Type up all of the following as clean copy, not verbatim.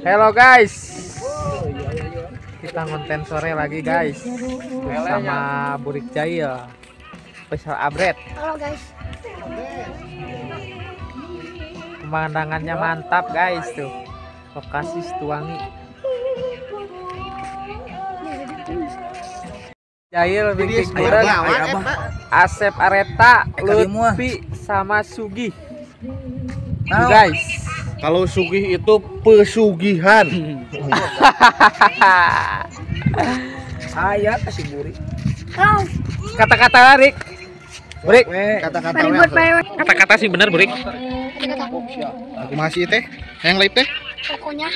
Hello guys, kita konten sore lagi guys bersama Burik Jail, Faisal Abret. Halo guys. Pemandangannya mantap guys tuh. Lokasi Situwangi. Jail Bingkik Bureng, Asep Areta, Lutfi sama Sugih. Guys. Kalau sugih itu pesugihan. Saya kasih burik. Kata-kata Rik. Burik. Kata-kata. Kata-kata sih bener Burik. Aku masih teh. Yang lain teh. Pokoknya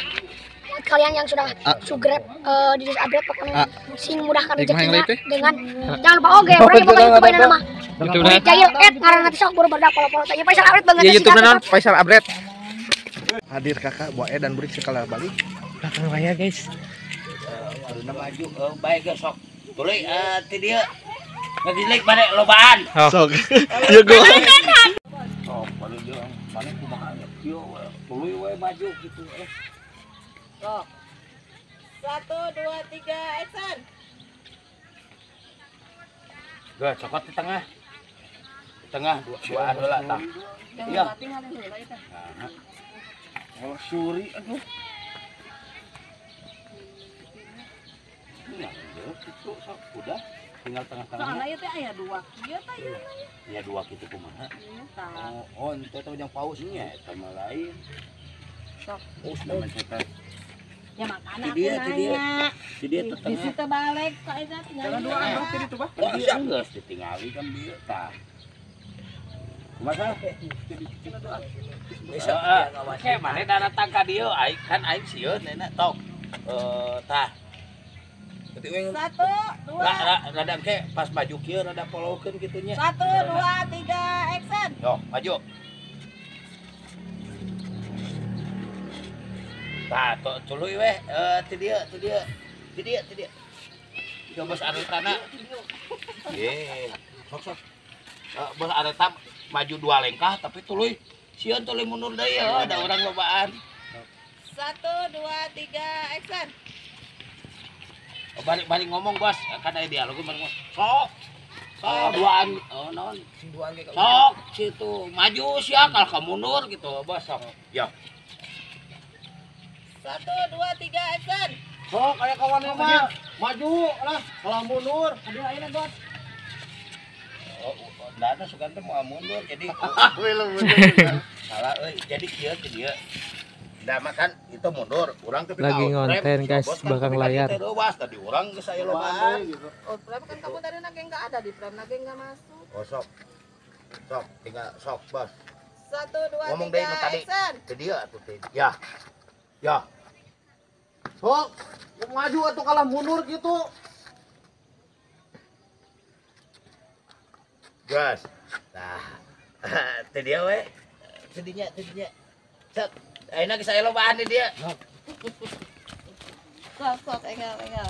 buat kalian yang sudah subscribe di update pokoknya sing mudahkan rezekinya dengan jangan lupa oge, pokoknya YouTube nama. Burik Jail at ngaranna teh sok buru badak polo-polo teh. Faisal Abret banget sih. YouTube naon Faisal Abret. Hadir kakak Boe dan Burik sekali balik. Belakang raya guys. Karena maju baik ge sok. Tuluy ti dieu. Ngagilik bade lobaan. Sok. Ya gua. Sok bade dieu mane kumaha kieu tuluy we maju kitu. Sok. 1 2 3 action. Gua cokot di tengah. Di tengah dua heula tah. Iya. Oh, suri aduh. Nah, itu sok udah tinggal tengah-tengah. Soalnya teh aya dua kieu teh ieu. Ya dua kitu kumaha? Tah. Oh, ente teh ujang paus nya eta mah lain. Sok. Paus nama eta. Ya makana aku nanya. Di dieu teh tengah. Di situ balik ka eta tinggal dua anu teh ditu bah. Iya geus ditingali kan dieu tah. Kumaha? Bisa oke, mana datang ka dieu aing kan aing sieun enak tok. Tah. 1 2 rada engke pas maju kieu rada polokeun kitu nya. 1 2 3 action. Yo, maju. Tah, tuluy weh ti dieu, ti dieu. Ti dieu, ti dieu. Coba bos aretana. Ye, sok sok. Bos areta maju dua lengkah tapi tuluy sieun tuluy mundur deui ya, ada orang lobaan. 1 2 3 action. Oh, balik-balik ngomong bos, kan ada dialog balik ngomong. Sok. Sok duaan oh naon sing duaan ge. Sok situ maju sia kalau kamu mundur gitu bos sok. Ya. 1 2 3 action. Sok aya kawan mah maju lah kalau mundur. Aduh ayeuna bos. Oh, dana sugan teh mau mundur jadi salah euy jadi kieu teh dieu. Da makan itu mundur, urang teh lagi ngonten guys belakang layar. Tadi urang geus aya lobaan gitu. Oh, frame kan kamu tadi nage enggak ada di frame, nage enggak masuk. Oh, sok. Sok, tinggal sok, Bos. 1 2 ngomong deui nu 3 tadi. Action. Teh dieu atuh teh. Ya. Ya. Sok, maju atuh kalah mundur gitu. Gas. Nah, teh dia we. Sedinya, sedinya. Set. Ayeuna geus aya lobaan di dia. Sok, sok, engal, engal.